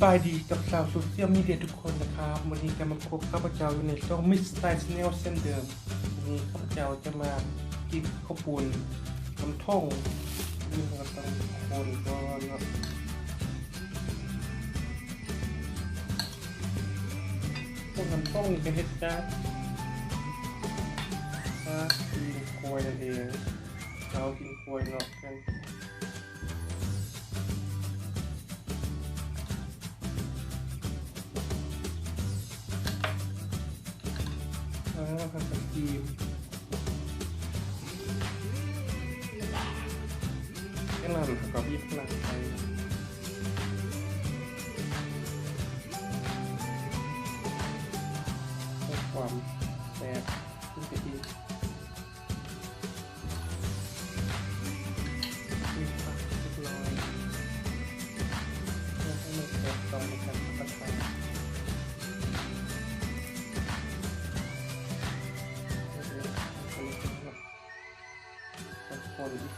ສະບາຍດີກັບຊາວໂຊຊຽວມີເດຍທຸກຄົນນະຄັບ. ມື້ນີ້ກໍມາພົບກັບຂ້າພະເຈົ້າຢູ່ໃນຊ່ອງ Miss Style Channel ເຊັ່ນເດີມ. ມື້ນີ້ຂ້າພະເຈົ້າຈະມາກິນເຂົ້າປຸ້ນນຳຖົ່ງ. ນີ້ເຮົາກໍຕ້ອງຄົນກ່ອນເນາະ. ຄົນນຳຖົ່ງນີ້ກໍເຮັດຈາກຊາຈີນກວຍນັ້ນເອງ. ຊາຈີນກວຍເນາະ. ອ່າ ຜັກກະຕີມ ແລ້ວນັ້ນເຮົາກໍບີບນ້ຳໃສ່ ເພື່ອຄວາມແຊບຂຶ້ນໄປອີກ. ມີຜັກເລັກນ້ອຍ ເພື່ອໃຫ້ມັນແຊບຕໍ່ໃນການຮັບປະທານ. ຄົນອີກ.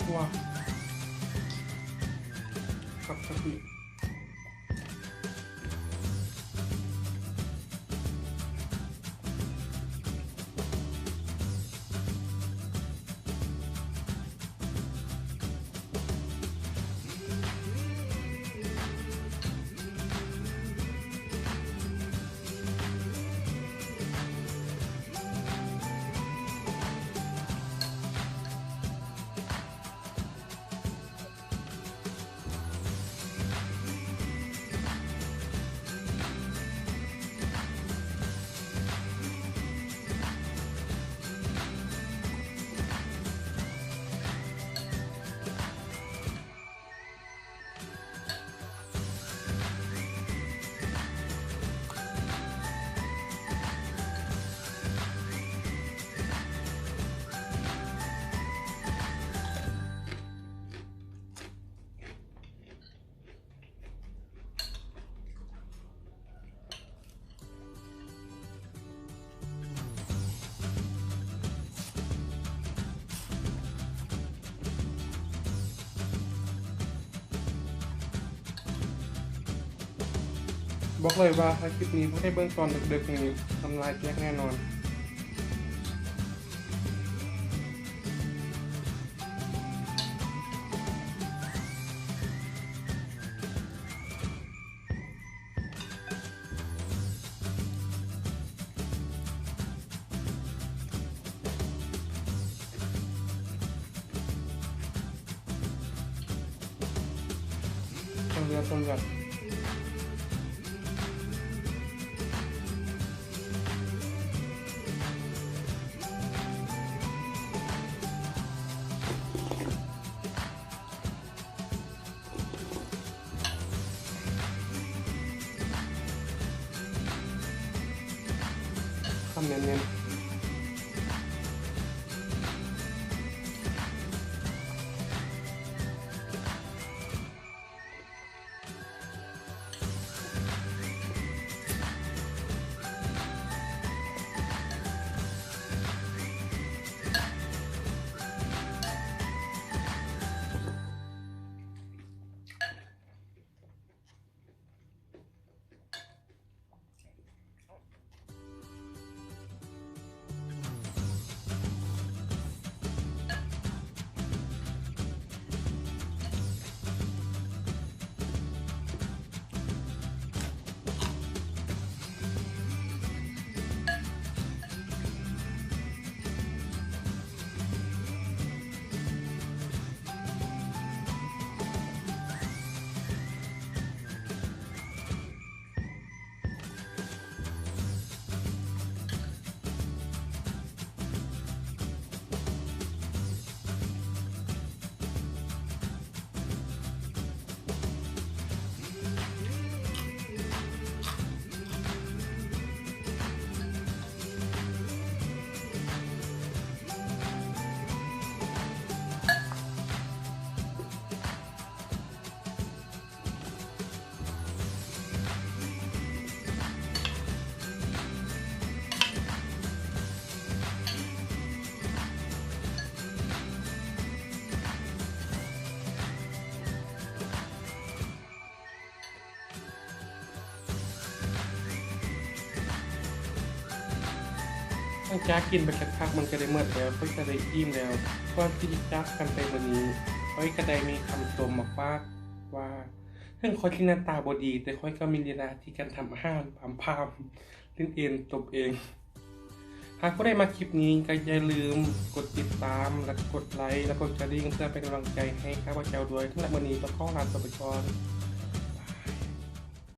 ຕົວ ກັບກະປິ. ບອກເລີຍວ່າຖ້າຄລິບນີ້ບໍ່ໄດ້ເບິ່ງຕອນເດິກໆນີ້ ນ້ຳລາຍແຕກແນ່ນອນ. ຕ້ອງເລືອກ ຕ້ອງເລືອກ. ຄຳແໜ້ນໆ. ບ ຫຼັງຈາກກິນໄປສັກພັກມັນກໍໄດ້ໝົດແລ້ວ, ຂ້ອຍກໍໄດ້ອີ່ມແລ້ວ. ກ່ອນທີ່ຈະຈາກກັນໄປມື້ນີ້, ຂ້ອຍກໍໄດ້ມີຄຳຊົມມາຝາກວ່າ ເຖິງຂ້ອຍຊິໜ້າຕາບໍ່ດີ, ແຕ່ຂ້ອຍກໍມີລີລາທີ່ການທຳອາຫານພາມໆ ຫຼິ້ນເອນຕົບເອງ. ຫາກຜູ້ໃດມັກຄລິບນີ້ກໍຢ່າລືມກົດຕິດຕາມ ແລະ ກົດໄລ ແລະ ກົດກະດິ່ງ ເພື່ອເປັນກຳລັງໃຈໃຫ້ຂ້າພະເຈົ້າດ້ວຍ. ສຳລັບມື້ນີ້ຕ້ອງຂໍລາໄປກ່ອນ.